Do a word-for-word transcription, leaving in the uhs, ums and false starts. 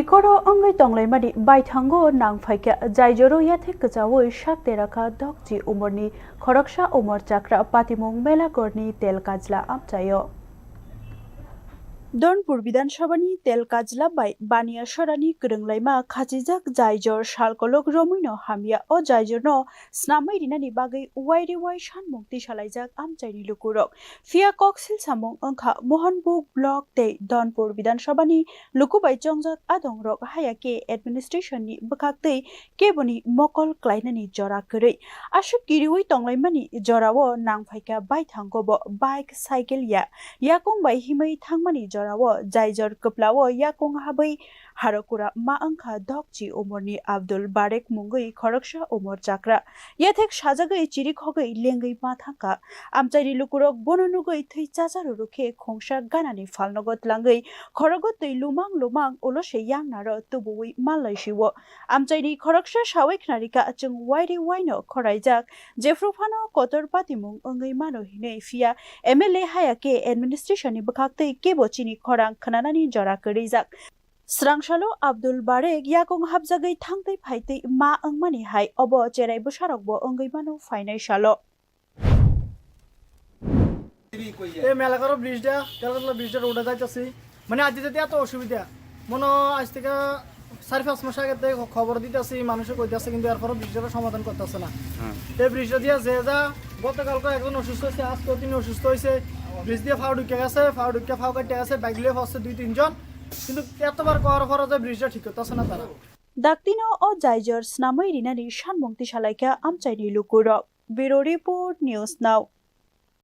Ikoro wngwi tonglaimani baithango nang phaikha, jaijoro yathek kwchaui sak terakha dokchi umorni khoroksa umor chakra patimung Melagorni Telkajla amchaio. Donpur Bidhan Sabhani Telkajla bai Baniya Sorani kwrwnglaima khachijak jaijor salkolok romwino hamya. O jaijorno snamwi rinani bagwi wairewai sanmung tisalaijak amchaini lukurok. Phiya koksil samung wngkha Mohanbug Block tei Donpur Bidhan Sabhani luku bai chongjak adongrok haya khe administration ni bwkhaktwi keboni mokol klainani jora kwrwi. Aswk kiriui tonglaimani jorao nang phaikha baithango bo bike, cycle ya yakung bai himwi thangmani jorao jaijor kwplao yakung habwi harokura ma wngkha dokchi umorni Abdul Barek mungwi khoroksa umor chakra. Yathek sajagwi chirikhogwi lengwi ma thangkha. Amchaini lukurok bono nugwi thwi chacharo rukhe khongsa ganani phalnogo tlangwi khorogo twi lumang lumang ulo se yangnaro tubuwi manlaisio. Amchaini khoroksa sawi khnarikha, chwng wairi waino khoraijak, jephru phano kotor patimung wngwi mano hinwi, phiya M L A haya khe administration ni bwkhaktwi kebo chini khorang khnanani jora kwrwijak. Srangsalo Abdul Barek yakung hapjagwi thangtwi phaitwi ma wngmani hai obo cherai bwsarokbo wngwi mano phainai salo. এই মেলাকারো ব্রিজটা, তেলকাতলা ব্রিজটা রোডে যাইতেছি। মানে আজ যেতে এত অসুবিধা, মনে হয় আজ থেকে চার পাঁচ মাস আগে থেকে খবর দিতেছি, মানুষে কইতেছে, কিন্তু এরপরও ব্রিজটার সমাধান করতেছে না। এই ব্রিজটা দিয়ে যে যা গতকালকে একজন অসুস্থ হয়েছে, আজকেও তিনি অসুস্থ হয়েছে। ব্রিজ দিয়ে ফাও ঢুকে গেছে, ফাও ঢুকে ফাও কাটতে গেছে, বাইক লিয়ে ফসছে দুই তিনজন, কিন্তু এতবার করার পরও যে ব্রিজটা ঠিক করতেছে না তারা। Daktino o jaijor snamwi rinani sanmung tisalaikha amchaini lukurok. Bureau Report, News Now.